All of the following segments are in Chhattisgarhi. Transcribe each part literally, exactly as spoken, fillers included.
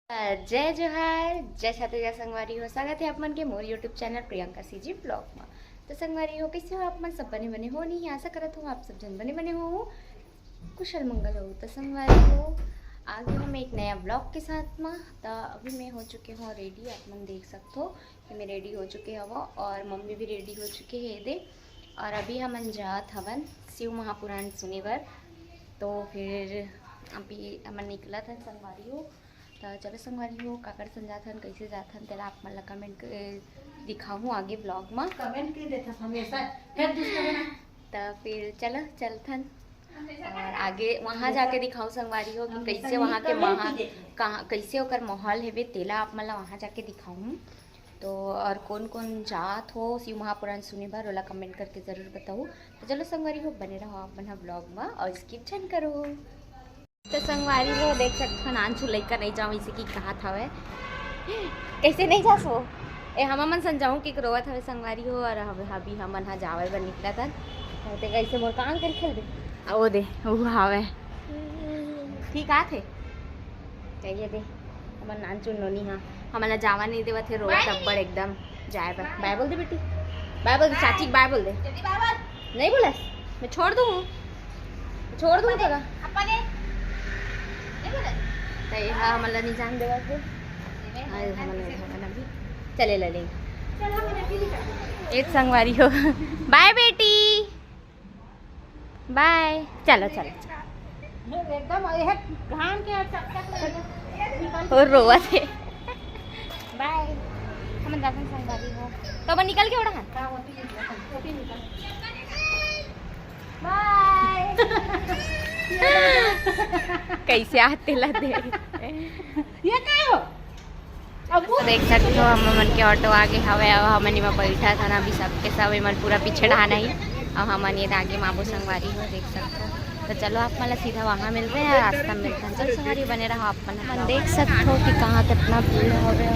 जय जोहार, जय छत्तीसगढ़ संगवारी हो, स्वागत हे आप मन के मोर YouTube channel Priyanka CG blog मा। तो संगवारी हो, कैसे हो आप मन? सब बने बने हो नहीं? आशा करत हूँ आप सब जन बने बने हो, कुशल मंगल हो। तो संगवारी हो, आ गई हूँ मैं एक नया ब्लॉग के साथ मा। तो अभी मैं हो चुके हूँ रेडी, आप मन देख सकते हो कि मैं रेडी हो चुके हवो और मम्मी भी रेडी हो चुके हे दे। और अभी हमन जात हवन शिव महापुराण सुने बर। तो फिर अभी हमन निकलत हन संगवारी हो। त चलो संगवारी हो, काकर संग जात हन, कैसे जात हन, तेला आप मन ला कमेंट के दिखाहूँ आगे ब्लॉग मा। कमेंट के देथस हमेशा, फिर दूसरा बना। त फिर चलो चलथन और आगे वहाँ जाके दिखाऊँ संगवारी हो कि कैसे वहाँ के महा कहाँ कैसे ओकर माहौल हेवे, तेला आप मन ला वहाँ जाके दिखाऊँ। तो और कौन कौन जात हो शिव महापुराण सुने बर, ओला कमेंट करके जरूर बताओ। तो चलो संगवारी हो, बने रहो आप मन ह ब्लॉग मा और स्किप झन करो। तो संगवारी हो, देख सकत हो, नानचु लइका नहीं जाओ, इसे की कहत हवे। कैसे नहीं जासो? ए, हम मन सन जाऊँ कि रोवत हवे संगवारी हो, और हम, अभी हमन हा जावे बर निकलत हन। ते कैसे मोर कान कर खेल दे। आ, वो दे, वो हवे। ठीक आत हे। चाहिए दे। हमर नानचुन नोनी हा, हमन ला जावा नहीं देवत हे, रोवत अब्बड़ एकदम जाए बर। बाय बोल दे बेटी, बाय बोल दे, चाची के बाय बोल दे। जल्दी बाय बोल। नहीं बोलस, मैं छोड़ दूँ, छोड़ दूँ तोला। अपा दे। नहीं बोलस। त ये हा हमन ला नहीं जान देवत हे। आयो हमन ला, हमन अभी चले ला लेंगे। चल, हमन अभी निकल। एक संगवारी हो। बाय बेटी। बाय। चलो, चलो, चलो। एकदम यह घाम के चकचक में निकल। और रोवत हे। बाय। हमन जाथन संगवारी हो। तो हमन निकल के ओढ़ा हन। हाँ, वो भी निकल, वो भी निकल। बाय। कैसे आते ला दे। ये का हो? तो देख सकते हो, हम मन के ऑटो आगे हवे, अब हमन एमा बैठत हन। अभी सबके सब एमन पूरा पीछे डहान आही। अब हमन ये आगे माबो संगवारी हो, देख सकते हो। तो चलो, आप मन ला सीधा वहाँ मिलते हैं, रास्ता में मिलते हैं। चलो संगवारी, बने रहो आप मन। मन देख सकते हो कि कहाँ कितना भीड़ हवे।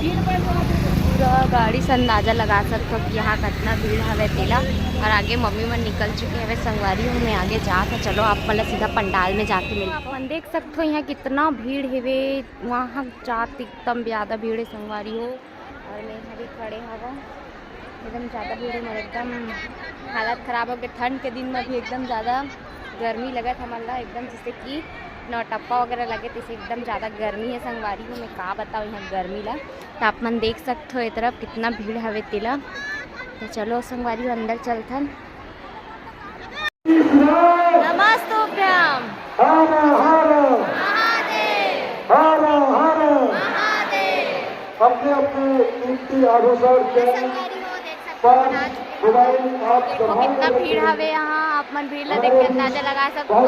पूरा गाड़ी से अंदाजा लगा सकते हो कि यहाँ कितना भीड़ हवे तेला। और आगे मम्मी मन निकल चुके हवे संगवारी हो, मैं आगे जात हूँ। चलो, आप मन ला सीधा पंडाल में जाके मिलते हैं। आप मन देख सकते हो, यहाँ कितना भीड़ हेवे। वहाँ जात एकदम ज्यादा भीड़ हे संगवारी हो, और मैं यहाँ भी खड़े हवं, एकदम ज्यादा भीड़ हे, मोर एकदम हालत खराब हो गए। ठंड के दिन में भी एकदम ज्यादा गर्मी लगत हमन ला, एकदम जैसे कि नौटप्पा वगैरह लगे, तैसे एकदम ज्यादा गर्मी हे संगवारी हो। मैं का बताऊँ यहाँ गर्मी ला, तो आप मन देख सकते हो ये तरफ कितना भीड़ हवे तेला। तो चलो संगवारी हो, अंदर चलथन। नमस्तुभ्यं। हर हर। महादेव। हर हर। महादेव। अपने अपने कीमती आभूषण के संगवारी हो, देख सकते हो, पर आज मोबाइल आप देखो संभाल कितना के भीड़ रखें। हवे यहाँ, आप मन भीड़ ला देख के अंदाजा लगा सकते हो।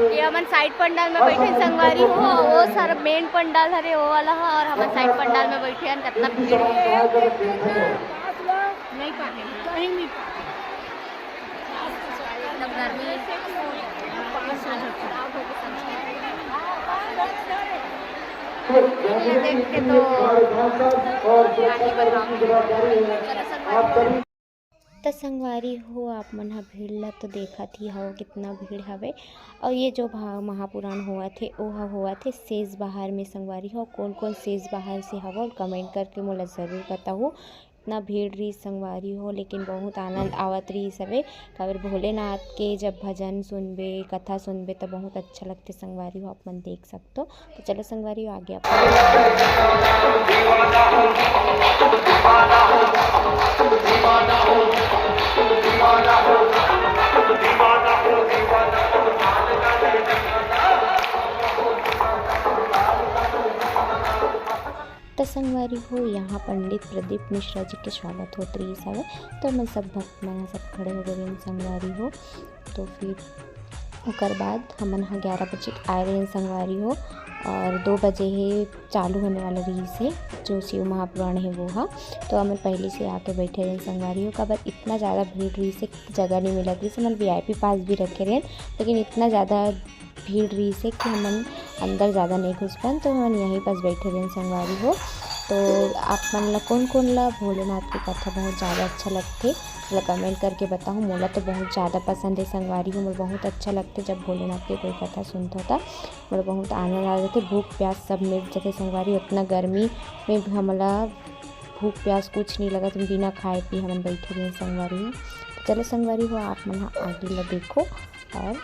ये हमन साइड पंडाल में बैठे संगवारी हो, वो सर मेन पंडाल हरे वो वाला है, और हमन साइड पंडाल में बैठे हैं, कितना भीड़ है। नहीं पाए, कहीं नहीं पाए। एकदम गर्मी। देख के तो आगे बढ़ाओ। त संगवारी हो, आप मन ह भीड़ ला तो देखत ही हव, कितना भीड़ हवे। और ये जो भा-, महापुराण होवत हे, ओह होवत हे सेज बहार में। संगवारी हो, कौन कौन सेज बहार से हवव, कमेंट करके मोला जरूर बताहू। इतना भीड़ रहिस संगवारी हो, लेकिन बहुत आनंद आवत रहिस हवे, काबर भोलेनाथ के जब भजन सुनबे, कथा सुनबे, त बहुत अच्छा लगथे संगवारी हो, आप मन देख सकथो। तो चलो संगवारी हो, आगे आप त संगवारी हो, यहाँ पंडित प्रदीप मिश्रा जी के स्वागत होत रहिस हवे। तो हमन सब भक्त मन ह सब खड़े हो गए रहिन संगवारी हो। तो फिर ओकर बाद हमन ह ग्यारह बजे आए रहिन संगवारी हो, और दो बजे हे चालू होने वाला रहिस हे जो शिव महापुराण हे वो ह। तो हमन पहले से आके बैठे रहिन संगवारी हो, काबर इतना ज़्यादा भीड़ रहिस हे, जगह नहीं मिलत रहिस। हमन वीआईपी पास भी रखे रहिन, लेकिन इतना ज़्यादा भीड़ रहिस हे कि हमन अंदर ज़्यादा नहीं घुस पाएन, तो हमन यहीं पास बैठे रहिन संगवारी हो। तो आप मन ला कोन कोन ला भोलेनाथ के कथा बहुत ज़्यादा अच्छा लगथे, मोला कमेंट करके बताओ। मोला तो बहुत ज़्यादा पसंद है संगवारी हो, मोला बहुत अच्छा लगथे जब भोलेनाथ के कोई कथा सुनथो त मोला बहुत आनंद आ जाथे। भूख प्यास सब मिट जाथे संगवारी, उतना गर्मी में भी हमला भूख प्यास कुछ नहीं लगत, बिना खाए पिए हमन बैठे रहे संगवारी हो। तो चलो संगवारी हो, आप मन ह आगे ला देखो। और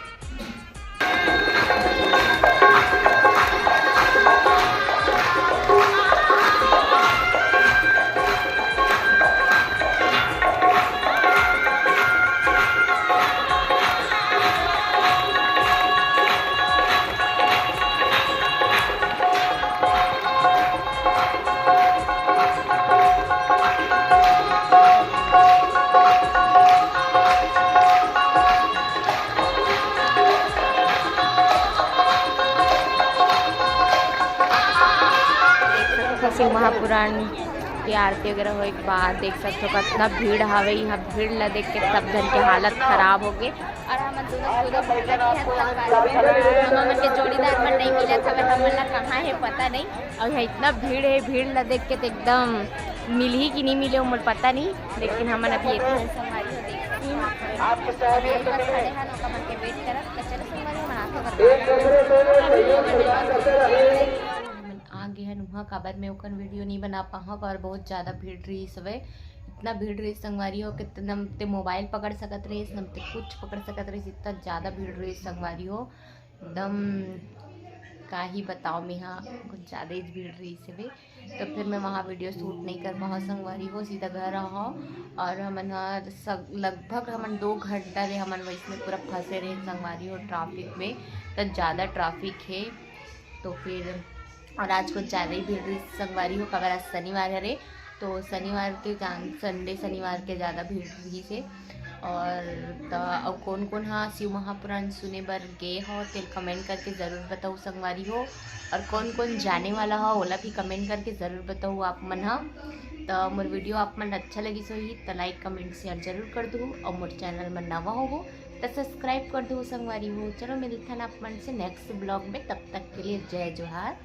शिव महापुराण के आरती वगैरह होए के बाद देख सकथो कतना भीड़ हावे। यहाँ भीड़ ला देख के सब झन के हालत खराब हो गे। और हमन दोनों दोनों भीड़ ला देखे हमन के जोड़ीदार मन नहीं मिलत हवे, हमन ला कहाँ है पता नहीं। और यहाँ इतना भीड़ है, भीड़ ला देख के तो एकदम मिलही कि नहीं मिले मोला पता नहीं, लेकिन हमन अभी एती हन संगवारी हो देख सकथो। अभी एक बार खड़े हन, ओकर मन के वेट करत, तो चलो संगवारी हो, मना तो कर हमन आ गे हन उहाँ, काबर मैं ओकर वीडियो नहीं बना पाहूँ, काबर बहुत ज़्यादा भीड़ रहिस हवे। इतना भीड़ रहिस संगवारी हो कि नम ते मोबाइल पकड़ सकत रहिस, नम ते कुछ पकड़ सकत रहिस, इतना ज़्यादा भीड़ रहिस संगवारी हो। एकदम का ही बताओ मैं, हाँ, कुछ ज़्यादा ही भीड़ रहिस हवे। तो फिर मैं वहाँ वीडियो शूट नहीं कर पाऊँ संगवारी हो, सीधा घर आऊँ। और हमन ह सब लगभग हमन दो घंटा ले हमन वैसने पूरा फंसे रहे संगवारी हो ट्रैफिक में, तो ज़्यादा ट्रैफिक है। तो फिर और आज कुछ ज़्यादा ही भीड़ रहिस संगवारी हो, काबर आज शनिवार हरे, तो शनिवार के जान संडे शनिवार के ज़्यादा भीड़ रहिस हे। और त अउ कोन कोन ह शिव महापुराण सुने बर गे हो तेल कमेंट करके ज़रूर बताओ संगवारी हो, और कोन कोन जाने वाला हो ओला भी कमेंट करके ज़रूर बताओ आप मन ह। त मोर वीडियो आप मन अच्छा लगिस होही त लाइक कमेंट शेयर जरूर कर दू, और मोर चैनल में नवा होबो त सब्सक्राइब कर दू संगवारी हो। चलो मिलथन आप मन से नेक्स्ट ब्लॉग में, तब तक के लिए जय जोहार,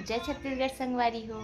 जय छत्तीसगढ़ संगवारी हो।